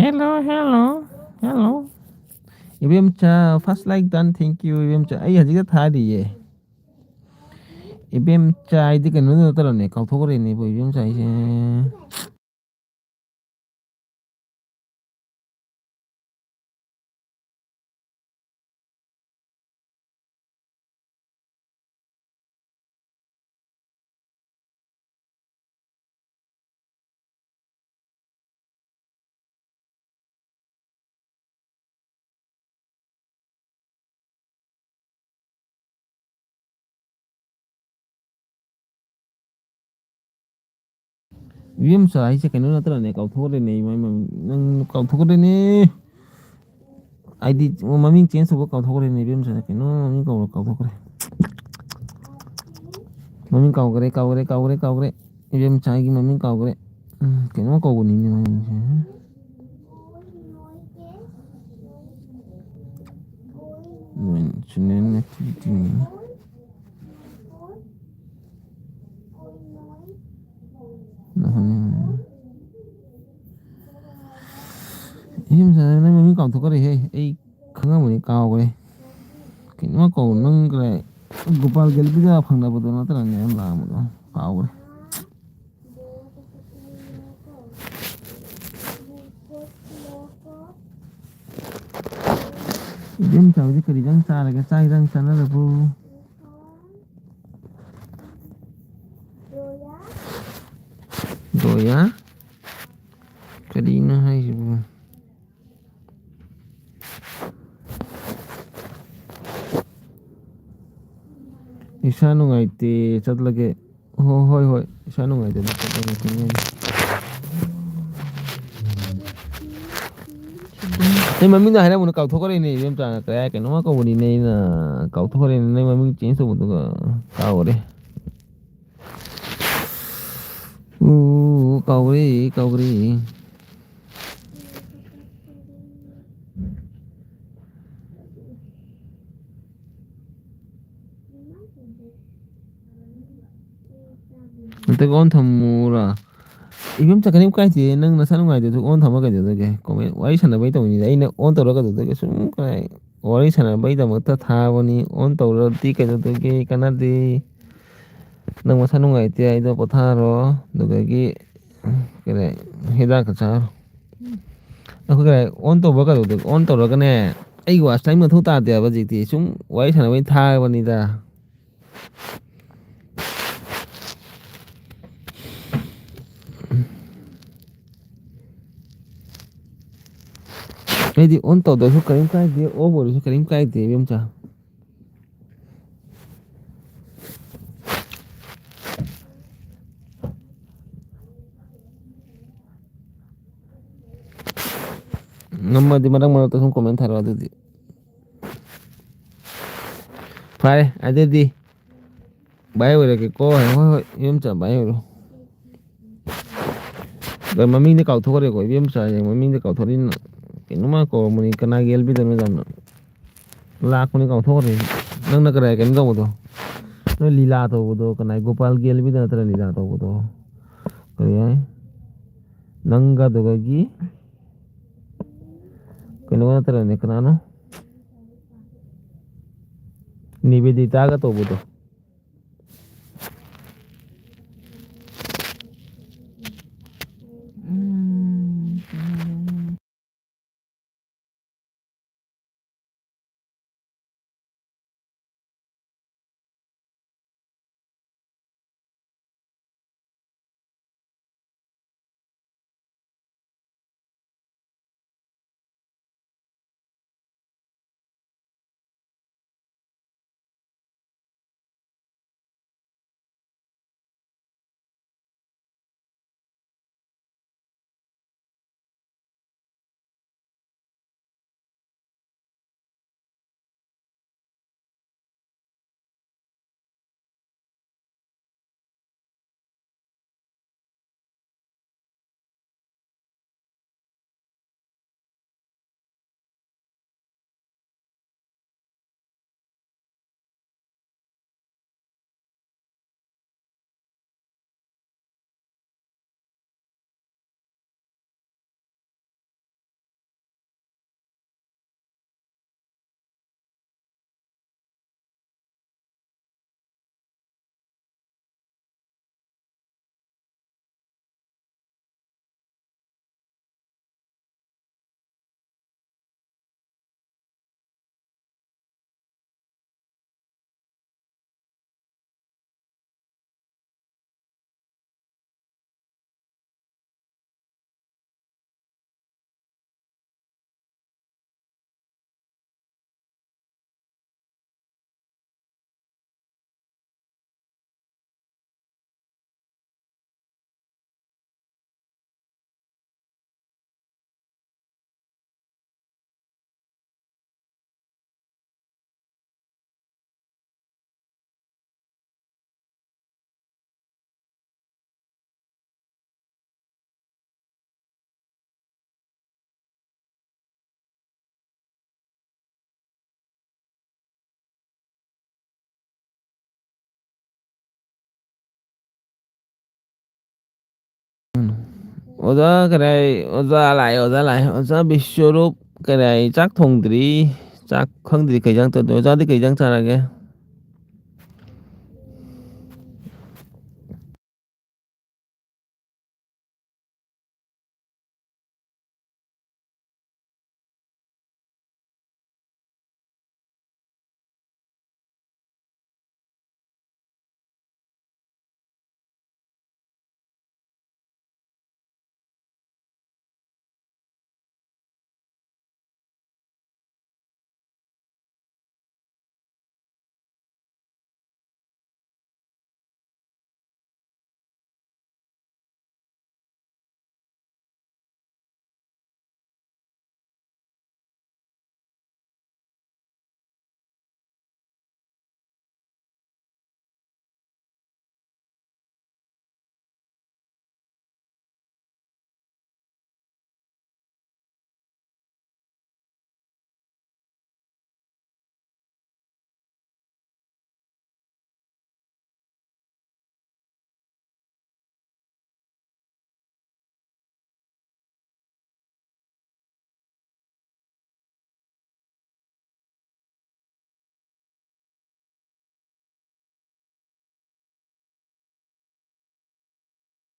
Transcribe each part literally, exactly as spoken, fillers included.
Hello, hello, hello. ꯏꯕꯦꯝꯆꯥ, first like done, thank you, ꯏꯕꯦꯝꯆꯥ꯫ ꯑꯩ ꯍꯧꯖꯤꯛꯇ ꯊꯥꯔꯤꯌꯦ꯫ ꯏꯕꯦꯝꯆꯥ, ꯑꯩꯗꯤ ꯀꯩꯅꯣꯗ ꯅꯠꯇ꯭ꯔꯅꯦ, ꯀꯥꯎꯊꯣꯛꯈ꯭ꯔꯦꯅꯦ ꯏꯕꯣ, ꯏꯕꯦꯝꯆꯥ ꯍꯥꯏꯁꯦ꯫ ꯏꯕꯦꯝꯆꯥ ꯍꯥꯏꯁꯦ ꯀꯩꯅꯣ ꯅꯠꯇ꯭ꯔꯅꯦ? ꯀꯥꯎꯊꯣꯛꯈ꯭ꯔꯦꯅꯦ, ꯏꯃꯥ, ꯏꯃꯥ, ꯅꯪ ꯀꯥꯎꯊꯣꯛꯈ꯭ꯔꯦꯅꯦ꯫ ꯑꯩꯗꯤ ꯃꯃꯤꯡ change ꯇꯧꯕ ꯀꯥꯎꯊꯣꯛꯈ꯭ꯔꯦꯅꯦ, ꯏꯕꯦꯝꯆꯥꯅ ꯀꯩꯅꯣ ꯃꯃꯤꯡ ꯀꯧꯕ ꯀꯥꯎꯊꯣꯛꯈ꯭ꯔꯦ꯫ ꯃꯃꯤꯡ ꯀꯥꯎꯈ꯭ꯔꯦ, ꯀꯥꯎꯈ꯭ꯔꯦ, ꯀꯥꯎꯈ꯭ꯔꯦ, ꯀꯥꯎꯈ꯭ꯔꯦ꯫ ꯏꯕꯦꯝꯆꯥꯒꯤ ꯃꯃꯤꯡ ꯀꯥꯎꯈ꯭ꯔꯦ꯫ ꯎꯝ, ꯀꯩꯅꯣꯝ ꯀꯧꯕꯅꯤꯅꯦ ꯃꯃꯤꯡꯁꯦ꯫ ꯎꯝ, ꯆꯨꯅꯦꯟ activity꯫ ꯏꯕꯦꯝꯆꯥ, ꯅꯪ ꯃꯃꯤꯡ ꯀꯥꯎꯊꯣꯛꯈ꯭ꯔꯦꯍꯦ꯫ ꯑꯩ ꯈꯪꯉꯝꯕꯅꯤ, ꯀꯥꯎꯈ꯭ꯔꯦ꯫ ꯀꯩꯅꯣꯝꯃ ꯀꯧꯕ, ꯅꯪ ꯀꯗꯥꯏ, ꯒꯣꯄꯥꯜ ꯒꯦꯂꯔꯤꯗ ꯐꯪꯅꯕꯗꯣ ꯅꯠꯇ꯭ꯔꯅꯦ, ꯌꯥꯝ ꯂꯥꯛꯑꯝꯕꯗꯣ? ꯀꯥꯎꯈ꯭ꯔꯦ꯫ ꯏꯕꯦꯝꯆꯥ ꯍꯣꯏꯗꯤ ꯀꯔꯤ ꯏꯟꯖꯥꯡ ꯆꯥꯔꯒꯦ? ꯆꯥꯛ ꯏꯟꯖꯥꯡ ꯆꯥꯅꯔꯕꯣ? ꯗꯣꯌꯥ? ꯀꯔꯤꯅꯣ ꯍꯥꯏꯁꯤꯕꯨ? ꯏꯁꯥ ꯅꯨꯡꯉꯥꯏꯇꯦ, ꯆꯠꯂꯒꯦ꯫ ꯍꯣ-, ꯍꯣꯏ, ꯍꯣꯏ, ꯏꯁꯥ ꯅꯨꯡꯉꯥꯏꯇꯦ, ꯆꯠꯂꯒꯦ꯫ ꯑꯩ ꯃꯃꯤꯡꯗꯣ ꯍꯥꯏꯔꯝꯕꯅ ꯀꯥꯎꯊꯣꯛꯈ꯭ꯔꯦꯅꯦ, ꯏꯕꯦꯝꯆꯥꯅ ꯀꯌꯥ ꯀꯩꯅꯣꯝꯃ ꯀꯧꯕꯅꯤꯅꯦ, ꯑꯩꯅ ꯀꯥꯎꯊꯣꯛꯈ꯭ꯔꯦꯅꯦ, ꯅꯪ ꯃꯃꯤꯡ change ꯇꯧꯕꯗꯨꯒ ꯀꯥꯎꯈ꯭ꯔꯦ꯫ ꯎ, ꯀꯥꯎꯈ꯭ꯔꯦ, ꯀꯥꯎꯈ꯭ꯔꯦ꯫ ꯅꯠꯇ꯭ꯔꯒ on ꯊꯝꯃꯨꯔꯥ? ꯏꯕꯦꯝꯆꯥ, ꯀꯔꯤꯝ ꯀꯥꯏꯗꯦ, ꯅꯪ ꯅꯁꯥ ꯅꯨꯡꯉꯥꯏꯇ꯭ꯔꯁꯨ on ꯊꯝꯃ ꯀꯩꯗꯧꯗꯣꯏꯒꯦ? Comment, ꯋꯥꯔꯤ ꯁꯥꯟꯅꯕꯩ ꯇꯧꯅꯤꯗ, ꯑꯩꯅ on ꯇꯧꯔ ꯀꯩꯗꯧꯗꯣꯏꯒꯦ? ꯁꯨꯝ ꯀꯩ, ꯋꯥꯔꯤ ꯁꯥꯟꯅꯕꯩꯗꯃꯛꯇ ꯊꯥꯕꯅꯤ, on ꯇꯧꯔꯗꯤ ꯀꯩꯗꯧꯗꯣꯏꯒꯦ? ꯀꯥꯟꯅꯗꯦ꯫ ꯅꯪ ꯃꯁꯥ ꯅꯨꯡꯉꯥꯏꯇꯦ ꯍꯥꯏꯗꯣ ꯄꯣꯊꯥꯔꯣ, ꯑꯗꯨꯗꯒꯤ ꯀꯩꯅꯣ, ꯍꯤꯗꯥꯛꯀ ꯆꯥꯔꯣ꯫ ꯑꯩꯈꯣꯏ ꯀꯩ, on ꯇꯧꯕ ꯀꯩꯗꯧꯗꯣꯏꯒꯦ? On ꯇꯧꯔꯒꯅꯦ, ꯑꯩꯒꯤ watch time ꯃꯊꯧ ꯇꯥꯗꯦ ꯍꯥꯏꯕ ꯍꯧꯖꯤꯛꯇꯤ, ꯁꯨꯝ ꯋꯥꯔꯤ ꯁꯥꯟꯅꯕꯩ ꯊꯥꯕꯅꯤꯗ꯫ ꯑꯩꯗꯤ on ꯇꯧꯗ꯭ꯔꯁꯨ ꯀꯔꯤꯝ ꯀꯥꯏꯗꯦ, off ꯑꯣꯏꯔꯁꯨ ꯀꯔꯤꯝ ꯀꯥꯏꯗꯦ, ꯏꯕꯦꯝꯆꯥ꯫ ꯉꯝꯃꯗꯤ ꯃꯔꯛ ꯃꯔꯛꯇ ꯁꯨꯝ comment ꯊꯥꯔꯛꯑꯣ ꯑꯗꯨꯗꯤ꯫ ꯐꯔꯦ, ꯑꯗꯨꯗꯤ bye ꯑꯣꯏꯔꯒꯦꯀꯣ꯫ ꯍꯣꯏ, ꯍꯣꯏ, ꯏꯕꯦꯝꯆꯥ, bye ꯑꯣꯏꯔꯣ꯫ ꯀꯩ ꯃꯃꯤꯡꯗꯤ ꯀꯥꯎꯊꯣꯛꯈ꯭ꯔꯦꯀꯣ, ꯏꯕꯦꯝꯆꯥ ꯍꯥꯏꯌꯦ, ꯃꯃꯤꯡꯗꯤ ꯀꯥꯎꯊꯣꯛꯈ꯭ꯔꯦ꯫ ꯀꯩꯅꯣꯝꯃ ꯀꯧꯔꯝꯕꯅꯤ, ꯀꯅꯥꯒꯤ ꯑꯦꯜꯕꯤꯗꯅꯣ ꯌꯥꯝꯅ ꯂꯥꯛꯄꯅꯤ, ꯀꯥꯎꯊꯣꯛꯈ꯭ꯔꯦ꯫ ꯅꯪꯅ ꯀꯗꯥꯏ ꯀꯩꯅꯣ ꯇꯧꯕꯗꯣ? ꯅꯣꯏ ꯂꯤꯂꯥ ꯇꯧꯕꯗꯣ, ꯀꯅꯥꯏ, ꯒꯣꯄꯥꯜꯒꯤ ꯑꯦꯜꯕꯤꯗ ꯅꯠꯇ꯭ꯔ ꯂꯤꯂꯥ ꯇꯧꯕꯗꯣ? ꯀꯔꯤ ꯍꯥꯏ? ꯅꯪꯒ ꯑꯗꯨꯒꯒꯤ ꯀꯩꯅꯣ ꯅꯠꯇ꯭ꯔꯅꯦ, ꯀꯅꯥꯅꯣ? ꯅꯤꯕꯦꯗꯤꯇꯥꯒ ꯇꯧꯕꯗꯣ꯫ ꯎꯝ, ꯀꯩꯅꯣꯅꯦ꯫ ꯑꯣꯖꯥ ꯀꯔꯤ ꯍꯥꯏ? ꯑꯣꯖꯥ ꯂꯥꯛꯑꯦ, ꯑꯣꯖꯥ ꯂꯥꯛꯑꯦ꯫ ꯑꯣꯖꯥ ꯕꯤꯁ꯭ꯋꯔꯨꯞ ꯀꯔꯤ ꯍꯥꯏ? ꯆꯥꯛ ꯊꯣꯡꯗ꯭ꯔꯤ꯫ ꯆꯥꯛ ꯈꯪꯗ꯭ꯔꯤ ꯀꯩ ꯏꯟꯖꯥꯡ ꯇꯧꯗꯣꯏꯅꯣ꯫ ꯑꯣꯖꯥꯗꯤ ꯀꯩ ꯏꯟꯖꯥꯡ ꯆꯥꯔꯒꯦ?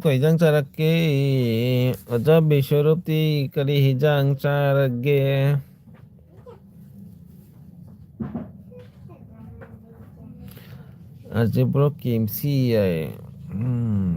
ꯀꯩ ꯏꯟꯖꯥꯡ ꯆꯥꯔꯛꯀꯦ? ꯑꯣꯖꯥ ꯕꯤꯁ꯭ꯋꯔꯨꯞꯇꯤ ꯀꯔꯤ ꯍꯤꯟꯖꯥꯡ ꯆꯥꯔꯒꯦ? ꯑꯁꯤ ꯕ꯭ꯔꯣ ꯀꯦ ꯑꯦꯝ ꯁꯤ ꯌꯥꯏ꯫ ꯎꯝ꯫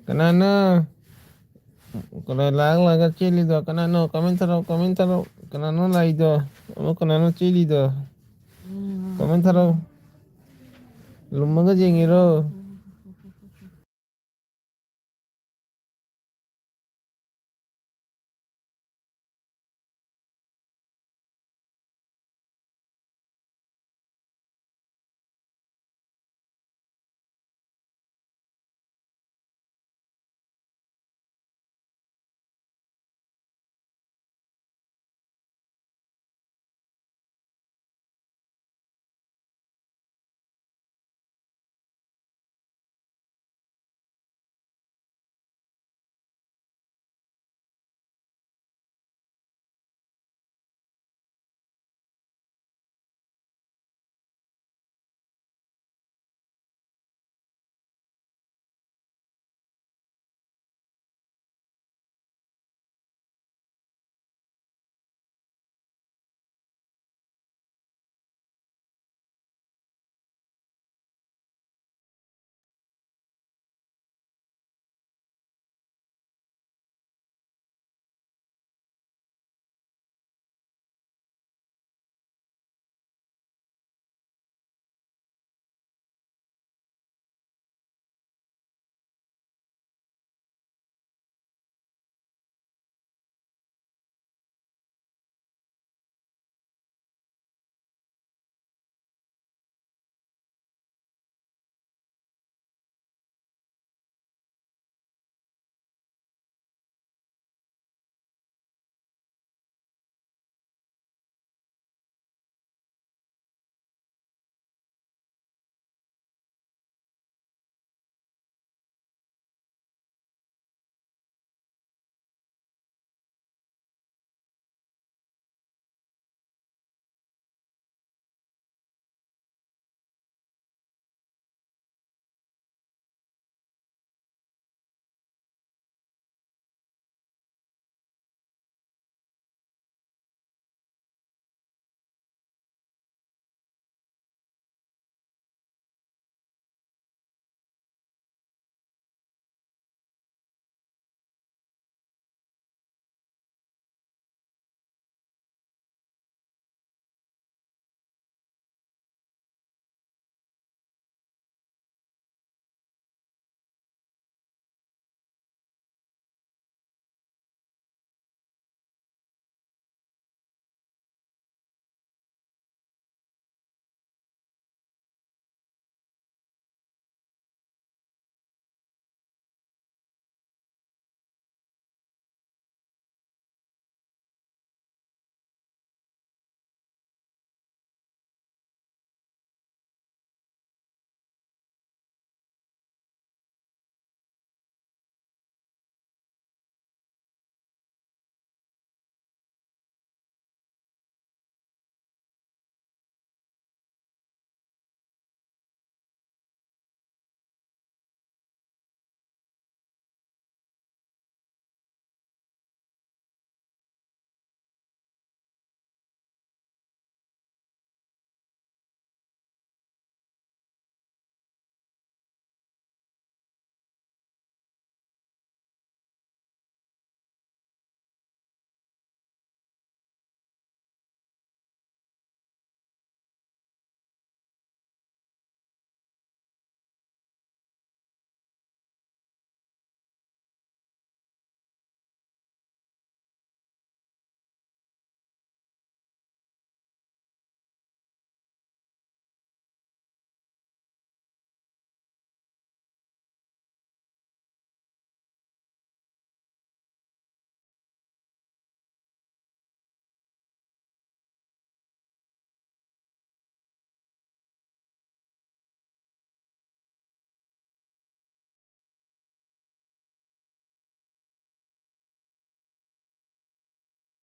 ꯀꯅꯥꯅꯣ? ꯀꯅꯥ ꯂꯥꯛ ꯂꯥꯛꯑꯒ ꯆꯦꯜꯂꯤꯗꯣ? ꯀꯅꯥꯅꯣ? ꯀꯃꯦꯟ ꯊꯥꯔꯛꯑꯣ, ꯀꯃꯦꯟ ꯊꯥꯔꯛꯑꯣ꯫ ꯀꯅꯥꯅꯣ ꯂꯥꯛꯏꯗꯣ? ꯑꯃ ꯀꯅꯥꯅꯣ ꯆꯦꯜꯂꯤꯗꯣ? ꯀꯃꯦꯟ ꯊꯥꯔꯛꯑꯣ꯫ ꯂꯨꯝꯃꯒ ꯌꯦꯡꯉꯤꯔꯣ?